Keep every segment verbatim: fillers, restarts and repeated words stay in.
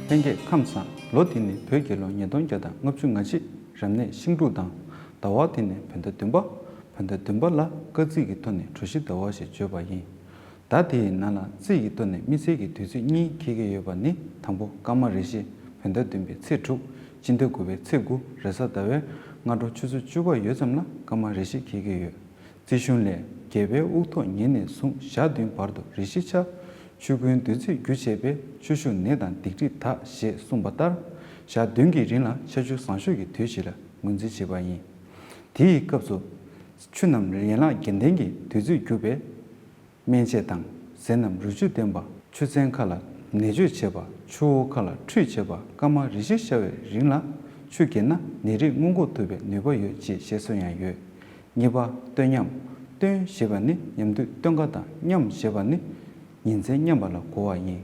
ལྷན་རྒྱས་ཁམས་བཟང་། ལོ་འདི་ནི་བོད་རྒྱལ་ལོ་ཉིས་སྟོང་བརྒྱ་དང་ལྔ་བཅུ་ང་གཅིག་རབ་གནས་ཤིང་འབྲུག་དང་། ཟླ་བ་འདི་ནི་བོད་ཟླ་བདུན་པ། བོད་ཟླ་བདུན་པ་ལ་སྐར་རྩིས་ཀྱི་ཐོག་ནས་དྲོ་བཞི་ཟླ་བ་ཞེས་བརྗོད་པ་ཡིན། ཟླ་དེའི་ནང་ལ་རྩིས་ཀྱི་ཐོག་ནས་དམིགས་བསལ་གྱི་དུས་ཚིགས་གཉིས་འཁེལ་གྱི་ཡོད་པ་ནི། དང་པོ་སྐར་མ་རེ་བཞི། བོད་ཟླ་བདུན་པའི་ཚེས་དྲུག་སྤྱི་ཟླ་དགུ་པའི་ཚེས་དགུ་རེས་གཟའ་ཟླ་བའི་སྔ་དྲོ་ཆུ་ཚོད་བཅུ་པ་ཡོལ་ཙམ་ལ་སྐར་མ་རེ་བཞི་འཁེལ་གྱི་ཡོད། རྩིས་གཞུང་ལས། རྒྱལ་པོའི་དབུ་ཐོག་ཉིན་ནས་བཟུང་ཞག་བདུན་བར་དུ་རེ་བཞི་ཆགས། ཆོས་ཀུན་འདུས་ཚད་རྒྱུ་བྱས་པས། ཆོས་ཞུགས་ནད་དང་སྡིག་སྒྲིབ་དག་ཞེས་གསུངས་པ་ལྟར། ཞག་བདུན་གྱི་རིང་ལ་ཆར་ཆུ་བཟང་ཤོས་ཀྱི་དུས་ཞིག་ལ་ངོས་འཛིན་བྱེད་པ་ཡིན། དེའི་སྐབས་སུ། ཆུ་རྣམས་ཡན་ལག་བརྒྱད་ལྡན་གྱི་བདུད་རྩིས་རྒྱུ་བས། སྨན་དཔྱད་དང་། ཟས་རྣམས་རུས་ཆུ་ལྡན་པ། ཆུ་ཚན་ཁ་ལ་ནད་བཅོས་བྱེད་པ། ཆུ་བོ་ཁ་ལ་ཁྲུས་བྱེད་པ། སྐར་མ་རེ་བཞི་ཤར་བའི་རིང་ལ་ཆུ་བརྒྱབ་ན་ནད་རིགས་སྔོན་འགོག་ཐུབ་པའི་ནུས་པ་ཡོད་ཅེས་བཤད་སྲོལ་ཡང་ཡོད། གཉིས་པ། སྟོན་མཉམ། སྟོན་ཞེས་པ་ནི་མཉམ་དུས་སྟོན་ཁ་དང་། མཉམ་ཞེས་པ་ནི་ཉིན་མཚན་མཉམ་པ་ལ་གོ་བ་ཡིན།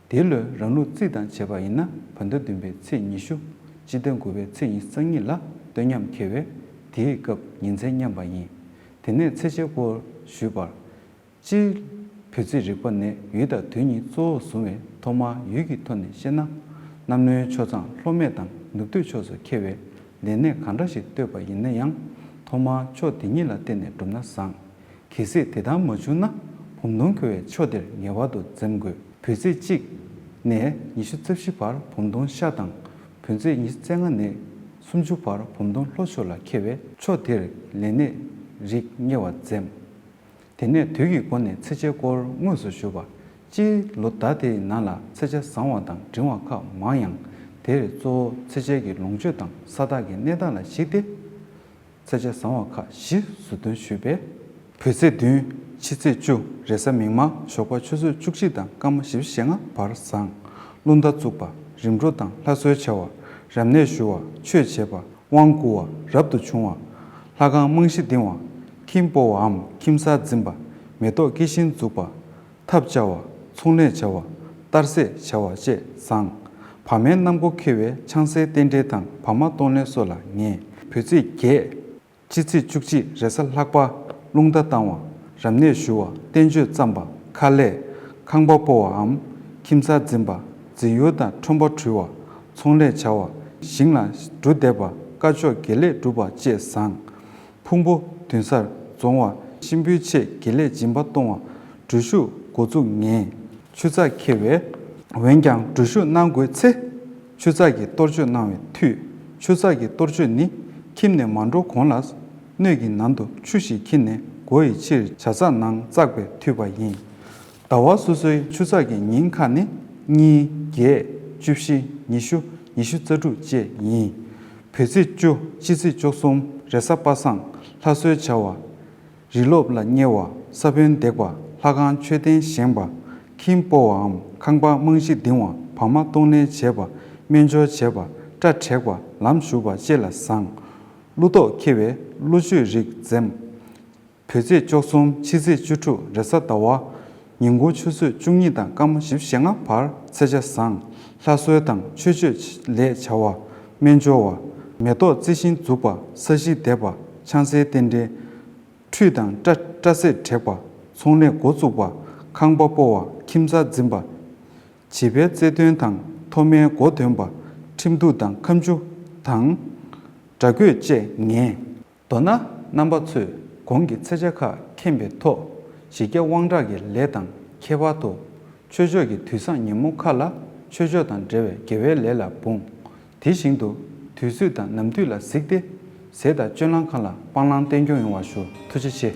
འདི་ལོའི་རང་ལུགས་རྩིས་དང་བྱས་པ་ཡིན་ན། བོད་ཟླ་བདུན་པའི་ཚེས་ཉི་ཤུ། སྤྱི་ཟླ་དགུ་པའི་ཚེས་ཉི་ཤུ་རྩ་གཉིས་ལ་སྟོན་མཉམ་འཁེལ་བས། དེའི་སྐབས་ཉིན་མཚན་མཉམ་པ་ཡིན། དེ་ནས་ཚེས་ཆའི་སྐོར་ཞུས་པར། སྤྱིར། བོད་རྩིས་རིག་པ་ནི་ཡུལ་དང་དུས་གཉིས་གཙོ་བོར་བཟུང་བས། ཐོག་མར་ཡུལ་གྱི་ཐོག་ནས་བཤད་ན། གནམ་ལོའི་ཆོས་གཙང་ལྷོ་སྨད་དང་ནུབ་སྟོད་ཕྱོགས་སུ་འཁེལ་བས། ལས་གནས་གང་འདྲ་ཞིག་གཏོད་པ་ཡིན་ན་ཡང་། ཐོག་མར་ཕྱོགས་དེ་ཉིད་ལ་བརྟེན་ནས་བསྒྲུབས་ན་བཟང་། གལ་སྲིད་དེ་ལྟར་མ་བྱུང་ན། བུམ་སྟོང་འཁོལ་བའི་ཕྱོགས་དེར་ངེས་པར་དུ་འཛེམ་དགོས། བོད་ཚེས་གཅིག་ནས་ཉི་ཤུ་རྩ་བཞི་བར་བུམ་སྟོང་ཤར་དང་། བོད་ཚེས་ཉི་ཤུ་རྩ་ལྔ་ནས་སུམ་ཅུ་བར་བུམ་སྟོང་ལྷོ་ཕྱོགས་ལ་འཁེལ་བས། ཕྱོགས་དེར་ལས་གནས་རིགས་གཉེར་བ་འཛེམ། དེ་ནས་དུས་ཀྱི་སྒོ་ནས་ཚེས་ཆའི་སྐོར་དངོས་སུ་ཞུས་པ། སྤྱིར་ལོ་ཟླ་དེའི་ནང་ལ་ཚེས་ཆ་བཟང་བ་དང་འབྲིང་བ་ཁག་མང་ཡང་། དེར་གཙོ་བོ་ཚེས་ཆ་གི་ལོངས་སྤྱོད་དང་ས་བདག་གི་གནས་སྟངས་ལ་གཞིགས་ཏེ། ཚེས་ཆ་བཟང་བ་ཁག་བཞི་ཟུར་འདོན་ཞུས་པས། བོད་ཚེས་བདུན། ཕྱི་ཚེས་བཅུ། རེས་གཟའ་མིག་དམར། ཞོགས་པ་ཆུ་ཚོད་བཅུ་གཅིག་དང་སྐར་མ་བཞི་བཅུ་ཞེ་ལྔ་བར་བཟང་། རླུང་རྟ་བཙུགས་པ། རིམ་གྲོ་དང་ལྷ་གསོལ་བྱ་བ། རབ་གནས་ཞུ་བ། ཆོས་བྱེད་པ། དབང་བསྐུར་བ། རབ་ཏུ་བྱུང་བ། ལྷ་ཁང་རྨང་གཞི་འདིང་བ། ཁྱིམ་སྤོ་བའམ་ཁྱིམ་གསར་འཛིན་པ། མེ་ཏོག་སྐྱེ་ཤིང་འཛུགས་པ། ཐབ་བཅའ་བ། ཚོང་ལས་བྱ་བ། གཏར་སྲེག་བྱ་བ་བཅས་བཟང་། བར་མའི་གནམ་སྒོ་འཁེལ་བས་ཆང་སའི་རྟེན་འབྲེལ་དང་བར་མ་གཏོང་ལེན་སོགས་ལ་ངེས། བོད་ཚེས་བརྒྱད། ཕྱི་ཚེས་བཅུ་གཅིག་རེས་གཟའ་ལྷག་པ། རླུང་རྟ་བཏང་བ། རབ་གནས་ཞུ་བ། བསྟན་བཅོས་བརྩམས་པ། ཁ་ལས། ཁང་པ་སྤོ་བའམ། ཁྱིམ་གསར་འཛིན་པ། རྫིག་ཡུར་དང་ཁྲོན་པ་འཁྲུ་བ། ཚོང་ལས་བྱ་བ། ཞིང་ལ་འབྲུ་འདེབས་པ། བཀའ་ཆོས་དགེ་ལས་སྒྲུབ་པ་བཅས་བཟང་། ཕུང་པོ་བདུན་སར་རྫོང་བ། གཤིན་པོའི་ཆེད་དགེ་ལས་སྦྱིན་པ་གཏོང་བ། འགྲུལ་བཞུད་འགོ་འཛུགས་ངེས། ཆུ་ཚགས་འཁེལ་བས། འོན་ཀྱང་འགྲུལ་བཞུད་གནང་དགོས་ཚེ། ཆུ་ཚགས་ཀྱི་གཏོར་མཆོད་གནང་བའི་མཐུས། ཆུ་ཚགས་ཀྱི་གཏོར་མཆོད་ནི། ཁྱིམ་ནས་མ་འགྲོ་གོང་ལ། སྣོད་ཀྱི་ནང་དུ་ཆུ་ཞིག་འཁྱེར་ནས་སྒོ་ཡི་ཕྱིར་བྱ་ཚགས་ནང་བཙགས་པས་འཐུས་པ་ཡིན། ཟླ་བ་སོ་སོའི་ཆུ་ཚགས་ཀྱི་ཉིན་ཁག་ནི། གཉིས། བརྒྱད། བཅུ་བཞི། ཉི་ཤུ། ཉི་ཤུ་རྩ་དྲུག་བཅས་ཡིན། བོད་ཚེས་བཅུ། ཕྱི་ཚེས་བཅུ་གསུམ། རེས་གཟའ་པ་སངས། ལྷ་གསོལ་བྱ་བ། རི་ལོབས་ལ་གཉེར་བ། ས་བོན་འདེགས་པ། ལྷ་ཁང་མཆོད་རྟེན་བཞེངས་པ། ཁྱིམ་སྤོ་བའམ་ཁང་པ་རྨང་གཞི་འདིང་བ། བར་མ་གཏོང་ལེན་བྱེད་པ། སྨན་སྦྱོར་བྱེད་པ། སྐྲ་བྲེག་པ། ལམ་ཞུགས་པ་བཅས་ལ་བཟང་། ཀླུ་གཏོགས་འཁེལ་བས་ཀླུ་མཆོད་རིགས་འཛེམ། བོད་ཚེས་བཅུ་གསུམ། ཕྱི་ཚེས་བཅུ་དྲུག་རེས་གཟའ་ཟླ་བ། ཉིན་གུང་ཆུ་ཚོད་བཅུ་གཉིས་དང་སྐར་མ་བཞི་བཅུ་ཞེ་ལྔ་བར་ཚེས་ཆ་བཟང་། ལྷ་གསོལ་དང་ཆོས་སྤྱོད་ལས་བྱ་བ། སྨན་སྦྱོར་བ། མེ་ཏོག་རྩི་ཤིང་འཛུགས་པ། ས་གཞི་འདེབས་པ། ཆང་སའི་རྟེན་འབྲེལ། ཁྲུས་དང་སྐྲ་སྐྲ་སེར་བྲེག་པ། ཚོང་ལས་འགོ་བཙུགས་པ། ཁང་པ་སྤོ་བ། ཁྱིམ་གསར་འཛིན་པ། བྱིས་པའི་རྩེད་འདོན་དང་ཐོག་མའི་འགོ་འདོན་པ། ཁྲིམས་གཏུག་དང་ཁ་མཆུ་དང་། དགྲ་རྒོད་བཅས་ངེས། མདོར་ན། རྣམ་པ་ཚོས་གོང་གི་ཚེས་ཆ་ཁག་མཁྱེན་པའི་ཐོག་གཞི་རྒྱ་དབང་དྲག་གི་ལས་དང་ཁྱད་པར་དུ། ཆོས་ཕྱོགས་ཀྱི་དུས་བཟང་ཉིན་མོ་ཁག་ལ་ཆོས་ཕྱོགས་དང་འབྲེལ་བའི་དགེ་བའི་ལས་ལ་འབུངས། དེ་བཞིན་དུ་དུས་ཚོད་དང་ནམ་དུས་ལ་གཟིགས་ཏེ། ཟས་དང་སྤྱོད་ལམ་ཁག་ལ་སྤང་བླང་བསྟེན་སྐྱོང་ཡོང་བ་ཞུ། ཐུགས་རྗེ་ཆེ།